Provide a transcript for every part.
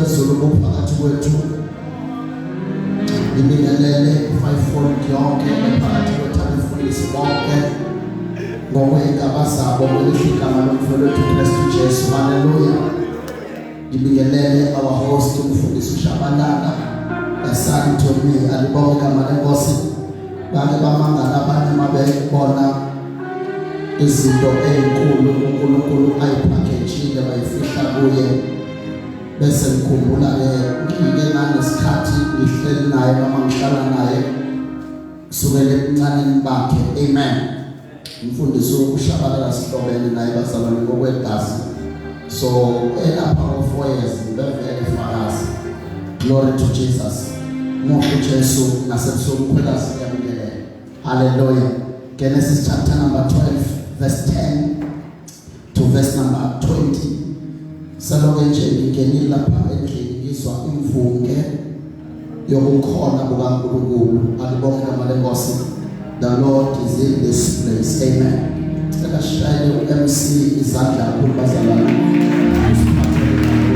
Phezulu kuphakathi kwethu. Ngibingelele i-fivefold yonke ephakathi kwethu, abefundisi bonke ngokwey'gaba zabo, ngelihle igama lomfelo wethu Kristu Jesu. Haleluya. Ngibingelele our host, umfundisi uShabalala, a son to me. Alibonge igama leNkosi. Bake bamangala abanye mabebona izinto ezinkulu uNkulunkulu ayiphakejile bayifihla kuye. Bese ngikhumbula ke ngike nganesikhathi ngihleli naye noma ngihlala naye kusukela ebuncaneni bakhe. Amen. Umfundisi uShabalala sihlobene naye, bazalwane, ngokwegazi. So elapha ngo 4 years bevele fakazi. Glory to Jesus. Muhle Jesu nasebusuku khwelazi ngiyabingelela. Hallelujah. Genesis chapter number 12 verse 10 to verse number 20. Saloke nje ngingenile lapha endlini, ngizwa imvunge yobukhona bukaNkulunkulu. Alibonge igama leNkosi. The Lord is in this place. Amen. Cela shayele uMC izandla kakhulu, bazalwane. Usiphathele kakhulu.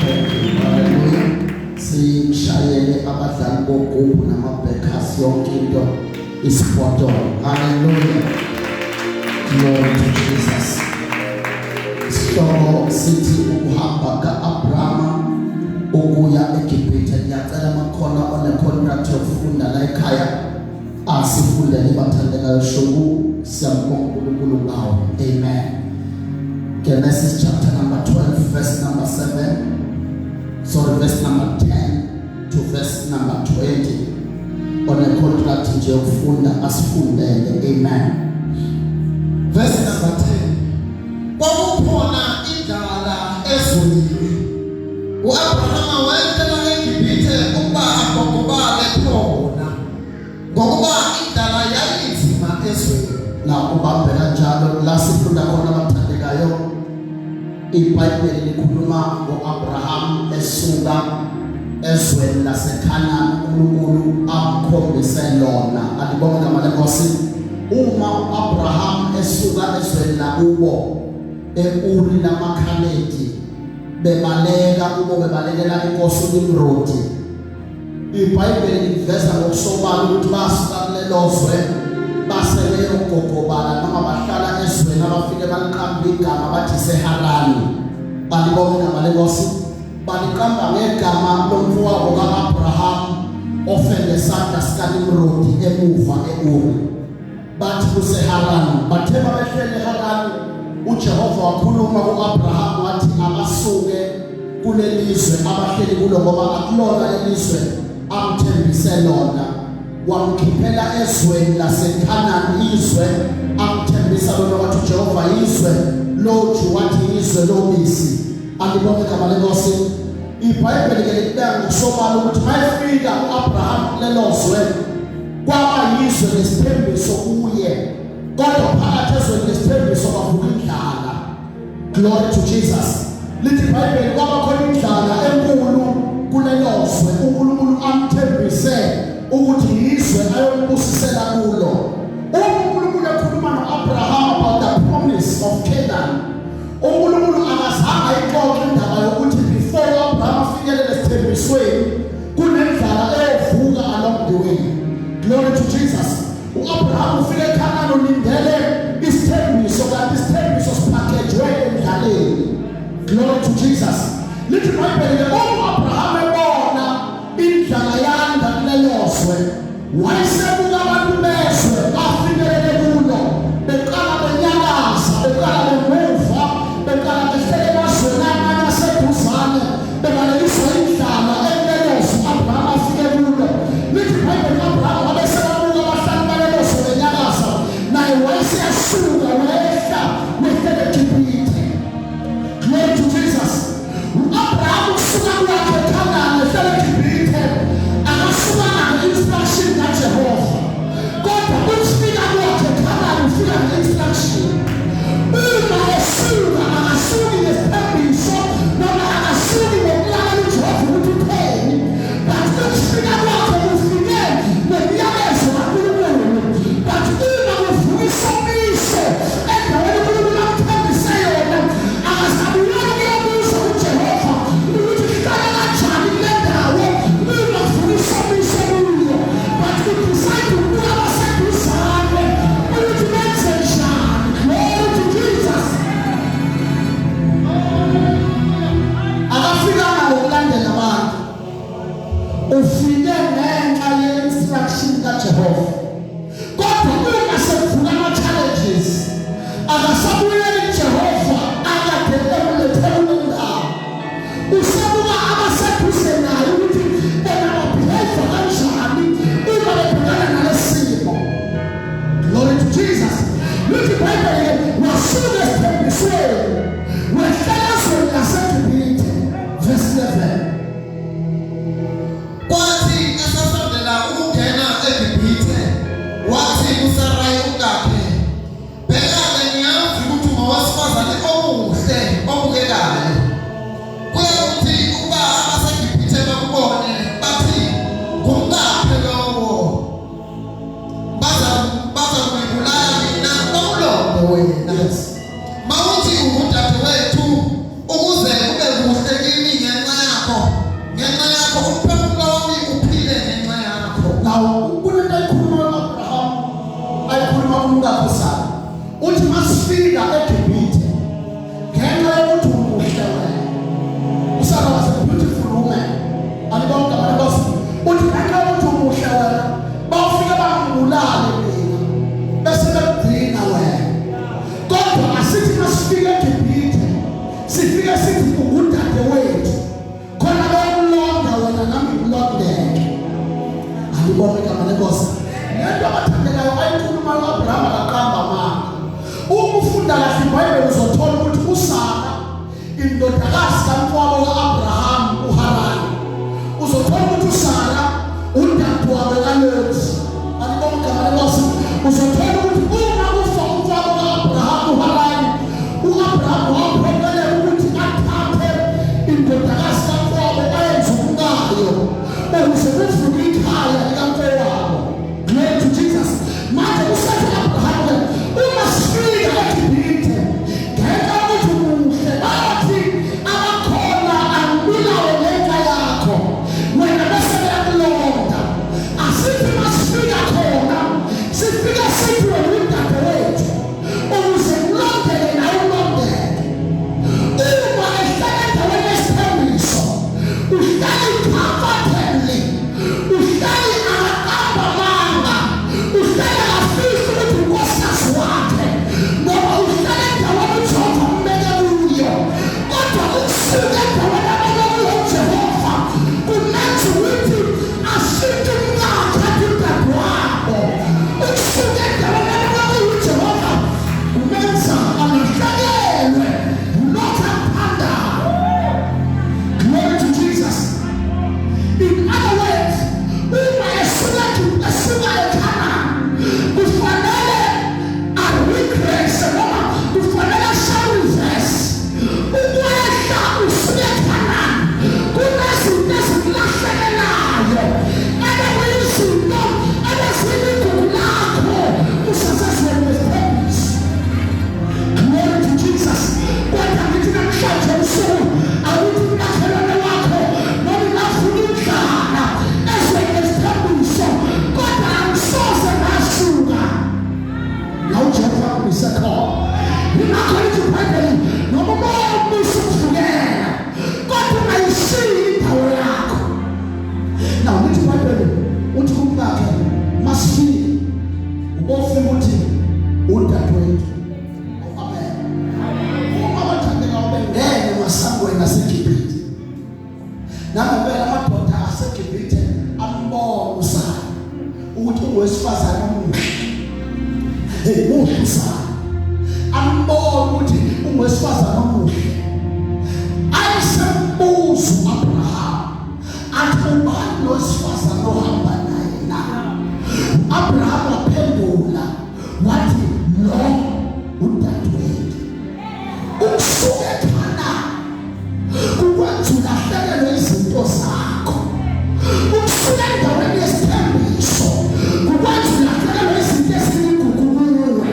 Thank you. Hallelujah. Simshayele abadlali bogubhu nama-backers, yonke into ispot on. Hallelujah. Glory to Jesus. Isihloko sithi ukuhamba ka-Abraham ukuya eGibhithe. Ngiyacela makhona one contract yokufunda la ekhaya, asifundele, bathandekayo. Shoku siyambonga uNkulunkulu ngawo. Amen. Genesis chapter number 12 verse number 7, sorry, verse number 10 to verse number 20. One contract nje yokufunda, asifundele. Amen. Verse number 10. Kwakukhona indlala ezweni. U-Abrahama wehlela eGibhithe ukuba agogobale khona, ngokuba indlala yayinzima ezweni. La ubambe kanjalo. La sifunda khona, abathandekayo, iBhayibheli likhuluma ngoAbraham esuka ezweni laseKhanani uNkulunkulu amkhombise lona. Alibonge igama leNkosi. Uma uAbraham esuka ezweni lakubo eUri lamaKhaledi, bebaleka kubo, bebalekela inkosi uNimrodi, iBhayibheli liveza ngokusobala ukuthi basuka kulelo zwe base beyogogobala noma bahlala ezweni abafike baliqamba igama bathi seHarani. Balibonga igama leNkosi. Baliqamba ngegama lomfowabo ka-Abraham ofe ngesandla sikaNimrodi emuva e-Uri. Bathi kuseHarani. Bathe babehlele eHarani, uJehova wakhuluma ku-Abraham wathi abasuke kulelizwe abahleli kulo, ngoba akulona ilizwe amthembise lona. Wamkhiphela ezweni laseKhanani, izwe amthembisa lona. Wathi uJehova izwe loju, wathi izwe lobisi. Alibonge igama leNkosi. IBhayibheli ke likubeka ngokusobala ukuthi mayefika uAbraham kulelo zwe, kwaba yizwe lesithembiso kuye, kodwa phakathi ezweni lesithembiso kwavuka indlala. Glory to Jesus. Lithi iBhayibheli kwaba khona indlala enkulu kulelo zwe uNkulunkulu amthembise ukuthi yizwe ayombusisela kulo. Uma uNkulunkulu ekhuluma noAbraham about the promise of Canaan, uNkulunkulu akazange ayixoxe indaba yokuthi before uAbraham afinyelele esithembisweni kunendlala eyovuka along the way. Glory to Jesus. UAbraham ufike eKhanani ulindele isithembiso, kanti isithembiso siphakejwe endlaleni. Glory to Jesus. Lithi iBhayibheli ke uma uAbraham ebona indlala yanda kulelo zwe, wayesebuka abantu bezwe afinyelele kulo beqala benyakaza, beqala bemuva, beqala behlele emazweni amanye aseduzane, bebalekiswa indlala ekulelo zwe Abraham afike kulo. Lithi iBhayibheli Abraham wabe sebabuka abahlali balelo zwe benyakaza, naye wayeseyasuka wehla wehlela eGibhithe. Glory to Jesus. U-Abraham usuka kwakhe eKhanani ehlala eGibhithe, akasukanga nge-instruction kaJehova. Sifike sithi ungudadewethu, khona bayomlonda wena nami ngilondeke. Alibonge igama lenkosi. Lento abathandekayo ayikhuluma u-Abrahama akaqamba amanga. Uma ufunda kahle iBhayibheli uzothola ukuthi uSara indodakazi kamfowabo ka-Abraham uHarani, uzothola ukuthi uSara udadewabo kaLoti. Alibonge igama lenkosi. Uzothola ukuthi uma kufa umfowabo ka-Abraham uHarani, u-Abraham waphoqeleka ukuthi athathe indodakazi kamfowabo ayenze umkayo ukuze kuvuke ikhaya likamfowabo. Glory to Jesus. Manje usethi Abraham, uma sifika eGibhithe, ngenxa yokuthi umuhle, bathi abakhona angibulawe ngenxa yakho, wena bese beyakulonda. Asithi masifika khona, sifika sithi wena udadewethu, ukuze kulondeke nawe ulondeke. Uma ehlala endaweni yesithembiso, uhlala comfortably, uhlala akaqamba amanga, uhlala akafihli ukuthi unkosikazi wakhe, ngoba uhlala endaweni uJehova ambeke kuyo. Kodwa ukusuka endaweni abeke kuyo uJehova kumenza ukuthi ashintshe umkakhe athi udadewabo. Ukusuka endaweni abeke kuyo uJehova kumenza alahlekelwe yilokhu akuthandayo. Glory to Jesus. In other words, uma esuka eKhanani, kufanele a-regress noma kufanele ashaye reverse. Ukwehla usuke eKhanani kunezinto ezikulahlekelayo, ebekuyizinto ebeziyigugu lakho usasezweni lesithembiso. Glory to Jesus. Kodwa ngithi namhlanje usuku awuthi umakhelwane wakho noma ingafuna indlala ezweni lesithembiso, kodwa angisoze ngasuka la uJehova akumise khona. Yingakho lithi iBhayibheli, noma umoya umbuso ukuvukela, kodwa ungayishiyi indawo yakho. Now lithi iBhayibheli, uthi kumkakhe, masifike ubofika ukuthi udadewethu. Amen. Uma abathandekayo bengene emasangweni aseGibhithe, nangempela amadoda aseGibhithe ambona uSara ukuthi ungowesifazane omuhle. Hey, muhle uSara. Ambona ukuthi ungowesifazane omuhle. Ayisembuzo uAbraham, athi ubani lo wesifazane ohamba naye na? Abraham waphendula wathi, lo udadewethu. Ukusuka eKhanani kukwenza ulahlekelwe izinto zakho. Ukusuka endaweni yesithembiso kukwenza ulahlekelwe izinto eziyigugu kuwe.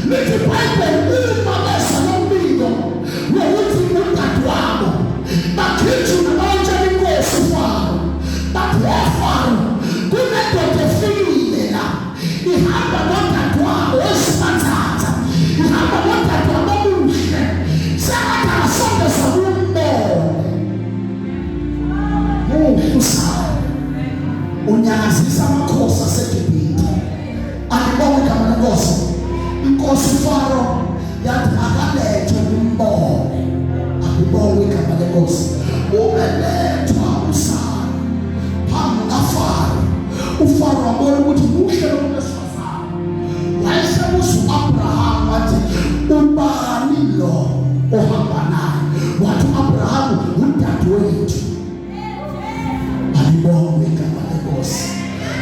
Lithi iBhayibheli, uma beza nombiko wokuthi udadewabo, bagijima bayotshela inkosi uFaro, bathi, "Faro, kunendoda efikile la, ihamba nodadewabo wesimanzatha, ihamba nodadewabo omuhle, sengathi angasondeza kumbone." Muhle uSara, unyakazisa amakhosi aseGibhithe. Alibonge igama lenkosi. Inkosi uFaro yathi akalethwe kumbone. Alibonge igama lenkosi. Ubelethwa uSara phambi kaFaro. uFaro wabona ukuthi muhle lo muntu wesifazane, wayesebuza u-Abraham wathi, ubani lo ohamba naye? Wathi u-Abraham, udadewethu. Alibongwe igama lenkosi.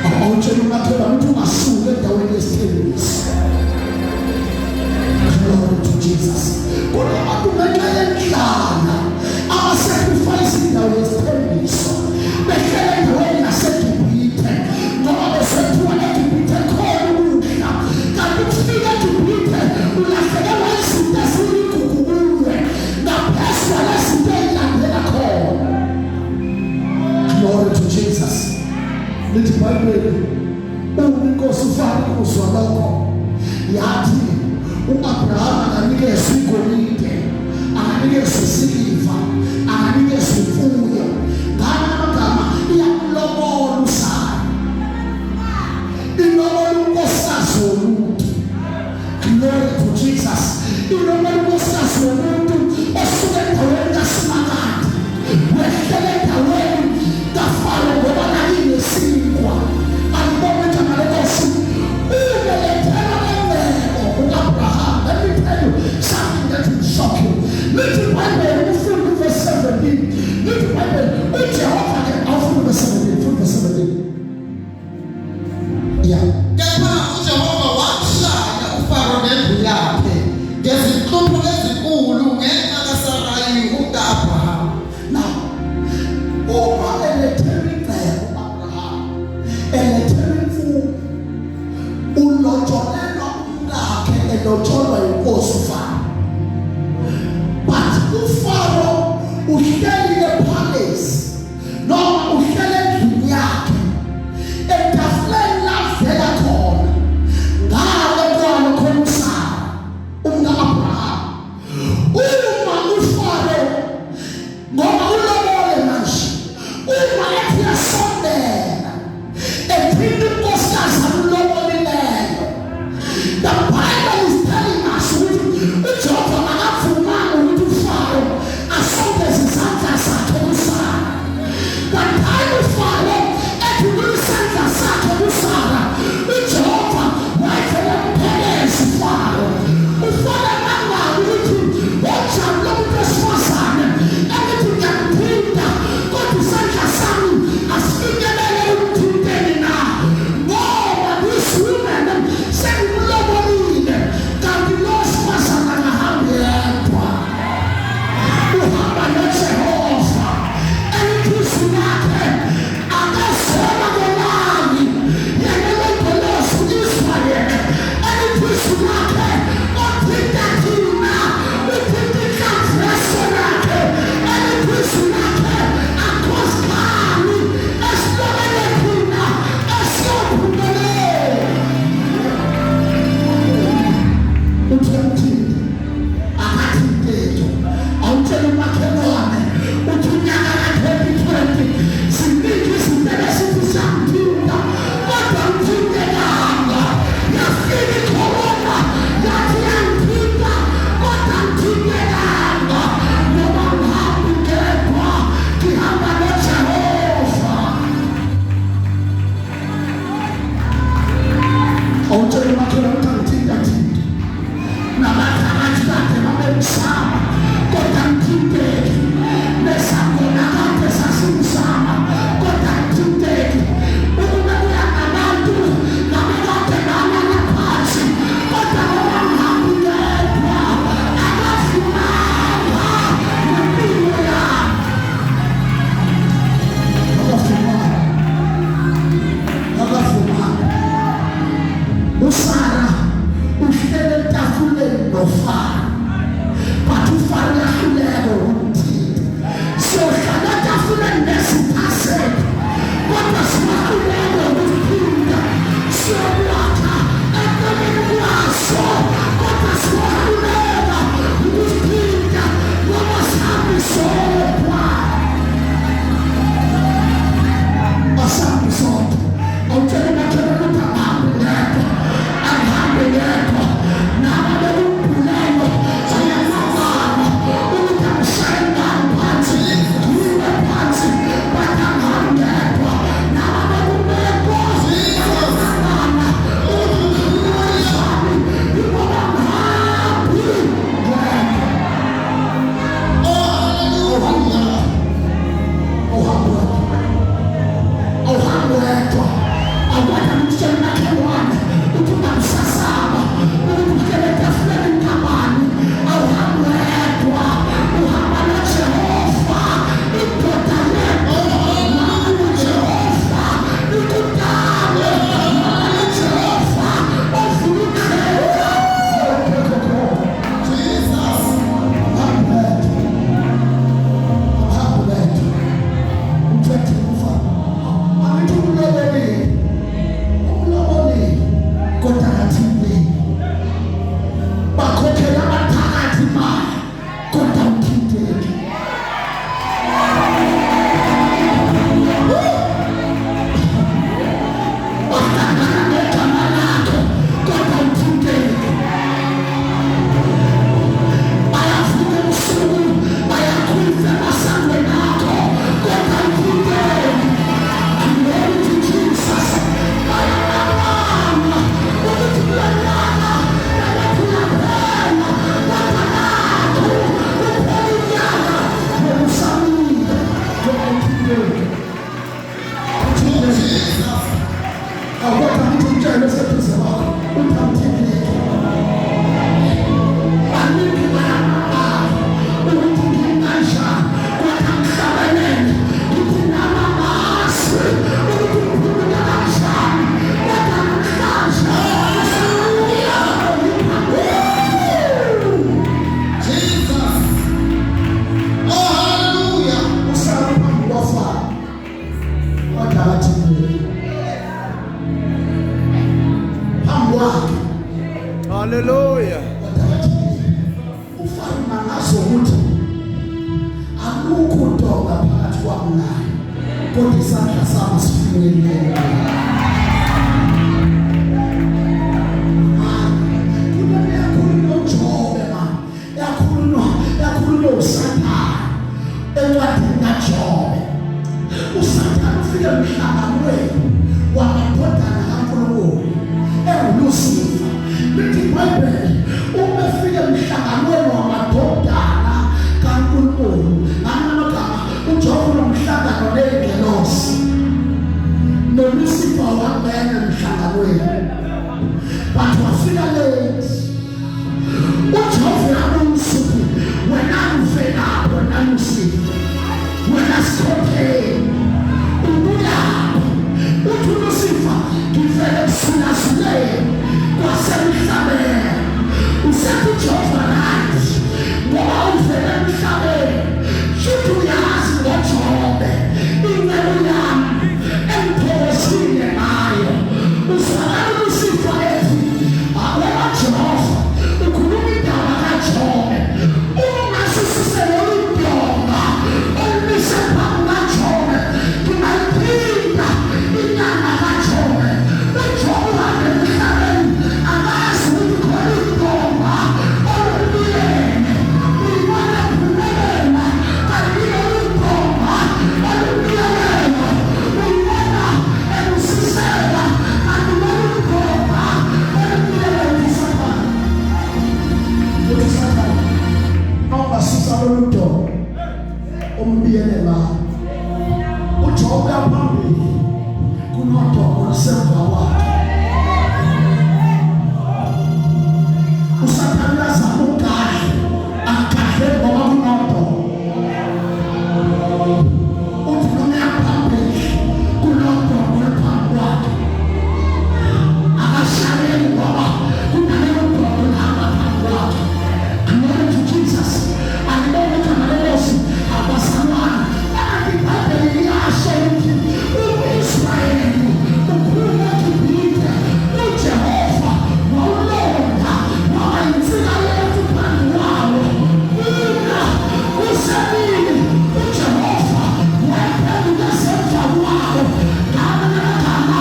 Awutshela umakhelwane ukuthi ungasuki endaweni yesithembiso. Glory to Jesus. Kunabantu ngenxa yendlala abasacrifice indawo yesithembiso, behlele endaweni yaseGibhithe ngoba besethiwa eGibhithe khona ukudla, kanti ukufika eGibhithe ulahlekelwa izinto eziyigugu kuwe ngaphezu kwalezinto ey'landela khona. Glory to Jesus. Lithi iBhayibheli, uma inkosi uFaro kuzwa lokho, yathi uAbraham akanikezwe igolide, akanikezwe isiliva, akanikezwe imfuyo. Ngala amagama, iyamlobola uSara, ilobola unkosikazi womuntu. Glory to Jesus. Ilobola unkosikazi womuntu osuke Uhleli epalace noma uhleli endlini yakhe, etafuleni lavela khona, ngale kwalo khona uSara umka-Abraham. Uma uFaro, ngoba ulobole manje, uma ethi uyasondela ethinta unkosikazi amlobolileyo, the Bible is telling us ukuthi uJehova akavumanga ukuthi uFaro asondeze izandla. sakho sifinyelele. Kunento yakhulunywa uJobe man, yakhulunywa uSathane encwadini kaJobe. USathane ufike emhlanganweni wamadodana kaNkulunkulu enguLusifa. Lithi iBhayibheli uma efika emhlanganweni wamadodana kaNkulunkulu, ngamanye amagama uJobe unomhlangano ney'ngelosi, noLusifa wangena emhlanganweni, but wafika late. UJehova uyabuza ukuthi wena uvelaphi, wena Lusifa, wena sikhokheli, ubuyaphi? Uthi uLusifa, ngivele kusulazuleni kwasemhlabeni. Usethi uJehova, right, ngoba uvele emhlabeni, shuthi uyazi ngoJobe inceku yami engithokozile ngayo. Uzwakala uLusifa ethi, wena Jehova ukhuluma indaba kaJobe, uma ungasususe lolu donga olumise phambi kaJobe, ngingayiphinda inyanga kaJobe. UJobe uhambe emhlabeni akazi ukuthi khona idonga olubiyele, uyibona phumelela, kanti lolu donga olubiyeleyo uyibona ebusiseka, kanti lolu donga olubiyele. USathane uthi, Sathane, mawungasusa lolu donga umbiyele ngalo uJobe uyaphambili, kunodonga olusemva kwakhe. USathane uyazama ukugadla, akugadle ngoba kunodonga. Uthi noma uyaphambili kunodonga oluphambi kwakhe, akashayeli ngoba kunalelo donga olihamba phambi kwakhe. Glory to Jesus. Alibonge igama leNkosi, abazalwane. Kanti iBhayibheli liyasho ukuthi u-Israyeli uphuma eGibhithe, uJehova wawulonda, waba yinsika yethu phambi kwawo. Una kusemini uJehova wayephenduka esemva kwabo. Ngamanye amagama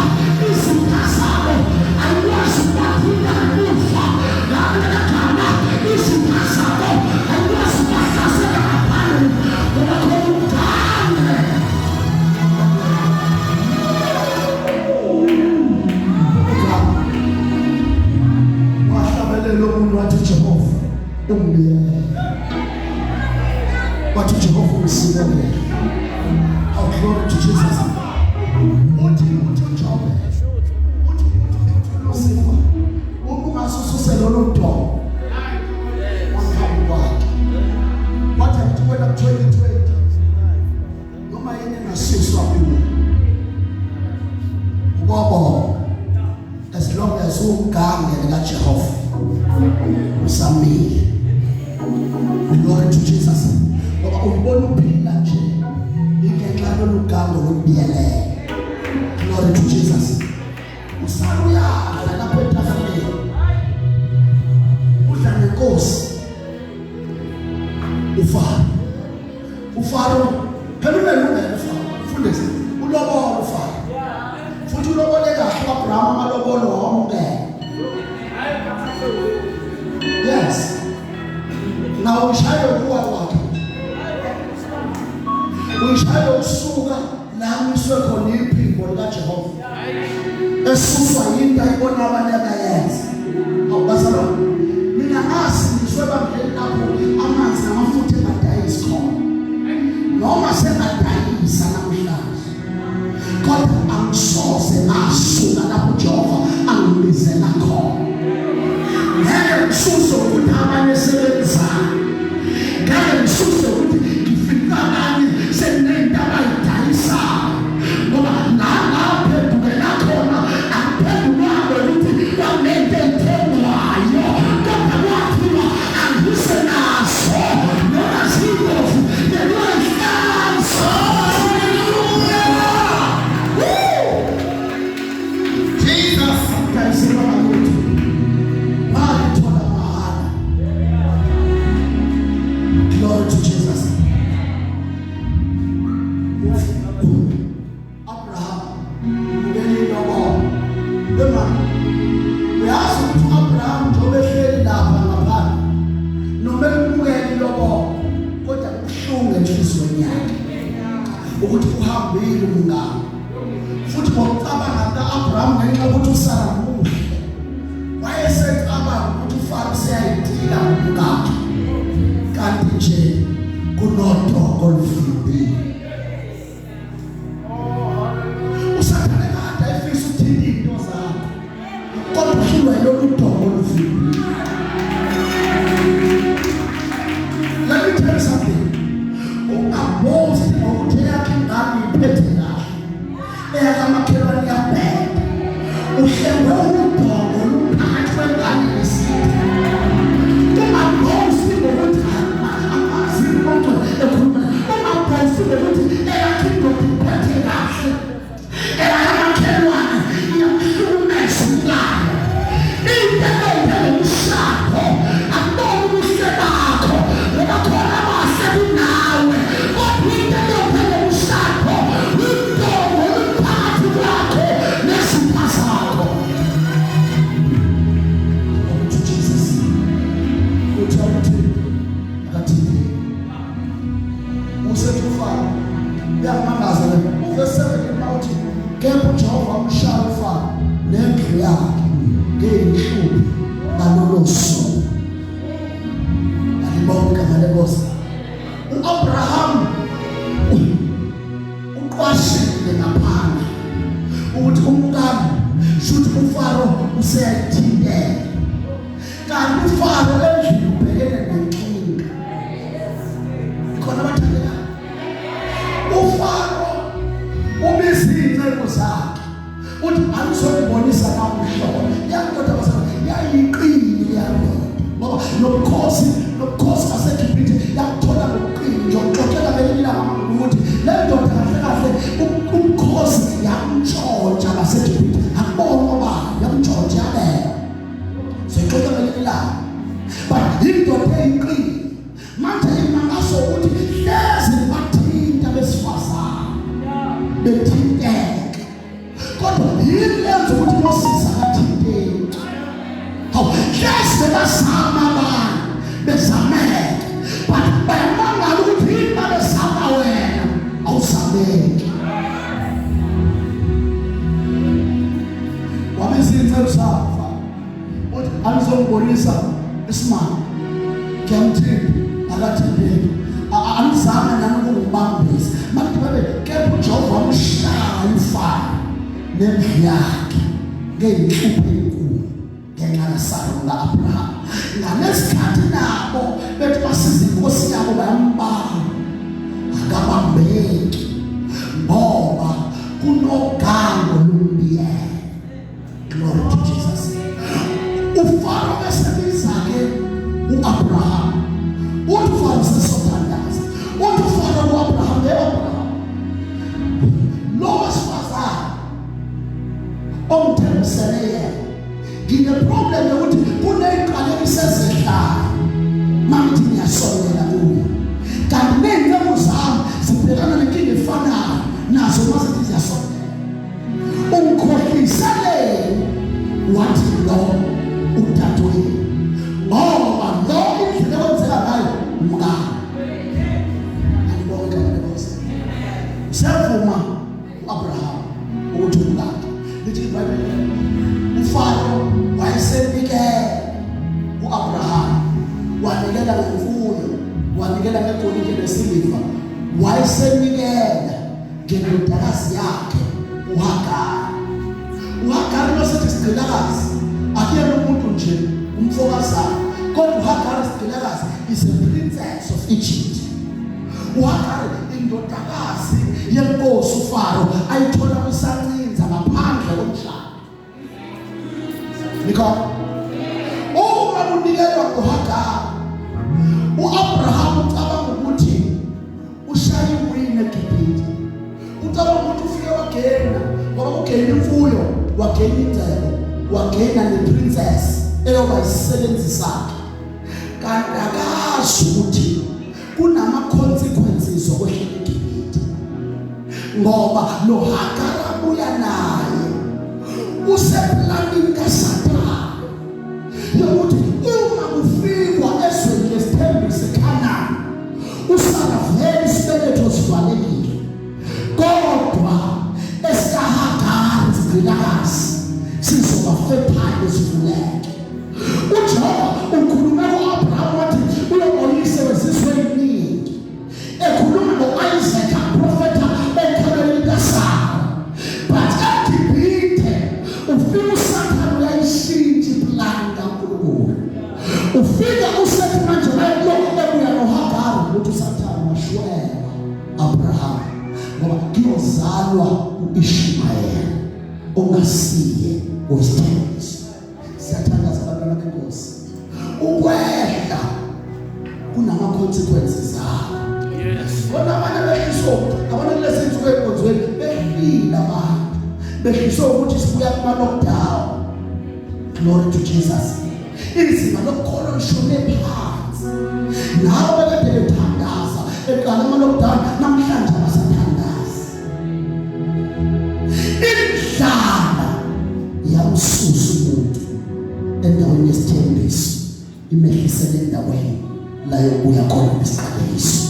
izitha zabo ayikwazi ukubathinta ngemuva. Ngamanye amagama izitha zabo ayikwazi ukubahlasela ngaphambili ngoba khona umgane. Wahlabelela umuntu wathi, Jehova ungibiyele, wathi Jehova ungisikelele. Oh, glory to Jesus. Uthi uJobe, uthi Lucifer, uma ungasususe lolu donga waphambi kwakhe, wathi akuthi wena 2020 noma yini engasuswa kuwe ubobonga, as long as ugange likaJehova usamile. Glory to Jesus. Ngoba uyibona uphila nje ingenxa yalolu gango lokubiyelele. Glory to Jesus. Usala uyadla lapho etafuleni, udla nenkosi uFaro. uFaro phela unelungelo, uFaro mfundisi ulobola uFaro, futhi ulobole kahle uAbraham, amalobolo wamukela. Yes, nawo ushaye ukuwa kwakhe, uyishaye ukusuka la miswe khona iphimbo likaJehova, esuswa yinto ayibona abanye abayenza. Awubazalwane, mina ngasindiswe ebandleni lapho amanzi namafutha engadayisi khona, noma sengadayisa namhlanje, kodwa angisoze ngasuka lapho uJehova angibizela khona. Ngeke ngisuse ukuthi abanye sebenzayo, ngeke ngisuse ukuthi ngifika abanye sekunento abayidayisayo, ngoba la ngaphendukela khona akuphendulwanga ukuthi enhliziyweni yakhe ukuthi uhambile umngane futhi ngokucabanga kuka-Abraham ngenxa yokuthi uSara muhle wayesecabanga ukuthi uFaro useyayidila ngomkakhe kanti nje kunodoko oluvimbile. Usathane kade ayefisa ukuthinta izinto zakho kodwa uhlulwa yilolu dongo oluvimbile. Let me tell you something. Ungabosti ngokuthi eyakho ingane iphethe kahle. Eyakamakhelwane iyabheda. Uhlengwe udongo oluphakathi kwengane nesitha. Ungabosti ngokuthi angazi umuntu ekhuluma. Ungabosti ngokuthi eyakho indoda iphethe kahle. Eyakamakhelwane iyamhlukumeza umkayo. Into enjengomshado akubona ubuhle bakho ngoba khona abahle kunawe kodwa into enjengomshado udongo oluphakathi kwakho nezitha zakho. Glory to Jesus. Uthi uthi akathini usethi uFaro uyamangaza le uvesi 7 mawuthi kepha uJehova umshaya uFaro nendlu yakhe ngeyinhlupho ngalolo suku. Alibonke igama lenkosi. U-Abraham uqwashile ngaphandle ukuthi umkami shuthi uFaro useyayithintela kanti uFaro endlini ubhekene nenkinga khona abathandekayo. uFaro ubiza iy'nceku zakhe uthi anizongibonisa namhlobo yandoda bazalwane yayiqini leyandoda ngoba lobukhosi baseGibhithe yakuthola ngobuqili. Ngiyokuxoxela ngelinye ilanga ukuthi le ndoda kahle kahle ubukhosi yamntshontsha baseGibhithe akubona oba yamntshontsha yabeka soyixoxa ngelinye ilanga but indoda eyiqili manje imangaso ukuthi hlezi bathinta besifazane bethinteke kodwa yini lenza ukuthi Moses akathinteki? Hawu, hlezi bebazama abantu bezameke but bayamangala ukuthi yini babezama wena awuzameki. Wabiza iy'nceku zakhe uthi anizongibonisa isimanga ngiyamthinta akathinteki anizame nami ukungibambisa manje babe kepha uJehova wamshaya uFaro nendlu yakhe ngeyinhlupho enkulu ngenxa kaSara ka-Abraham. Ngalesikhathi nabo bethi basiza inkosi yabo bayambamba akabambeki ngoba kunogango lumbiyela. Glory to Jesus. UFaro esebiza ke uAbraham. Uthi uFaro sesothandaza. Uthi uFaro kuAbraham, hey Abraham. Lo wesifazane ongithembisele yena. Ngine problem yokuthi kuneziqalekiso ezehlayo. Mangithi ngiyasondela kuye. Kanti nezinceku zami zibhekana nenkinga efanayo nazo mase ziyasondela. Ungikhohliseleni wathi lo udadewenu ngoba lo indlela ekwenzeka ngayo umkami. Alibonke igama lenkosi. Siyavuma uAbraham ukuthi umkakhe. Lithi iBhayibheli uFaro wayesenikele uAbraham wanikela ngemfuyo wanikela ngegolide nesiliva wayesenikela ngendodakazi yakhe uHagari. UHagari losithi sigqilakazi akuyena umuntu nje umfokazana kodwa uHagari sigqilakazi is a princess of Egypt. UHagari indodakazi yenkosi uFaro ayithola kwisancinza ngaphandle komshado. Nikho uma kunikelwa uHagari uAbraham ucabanga ukuthi ushaya iwini eGibhithe. Ucabanga ukuthi ufike wagena ngoba ugena imfuyo wagena ingcebo wagena neprincess eyoba isisebenzi sakhe kanti akazi ukuthi kunama consequences okwehlela eGibhithe ngoba lo Hagara abuya naye useplanini kaSathane yokuthi uma kufikwa ezweni lesithembiso eKhanani uSara vele isibeletho Abraham, ngoba kuyozalwa uIshmael ongasiye wesithembiso. Siyathandaza abantwana benkosi, ukwehla kunama consequences akho. Yes. Kodwa abanye behliswa, abanye kulezi insuku enkonzweni behlile abantu, behliswa ukuthi sibuya kuma lockdown. Glory to Jesus. Izinga lokholo lishone phansi. Labo bekade bethandaza eqala ama lockdown namhlanje abasathandazi. Indlala yamsusa umuntu endaweni yesithembiso, imehlisele endaweni la yokuya khona nesiqalekiso.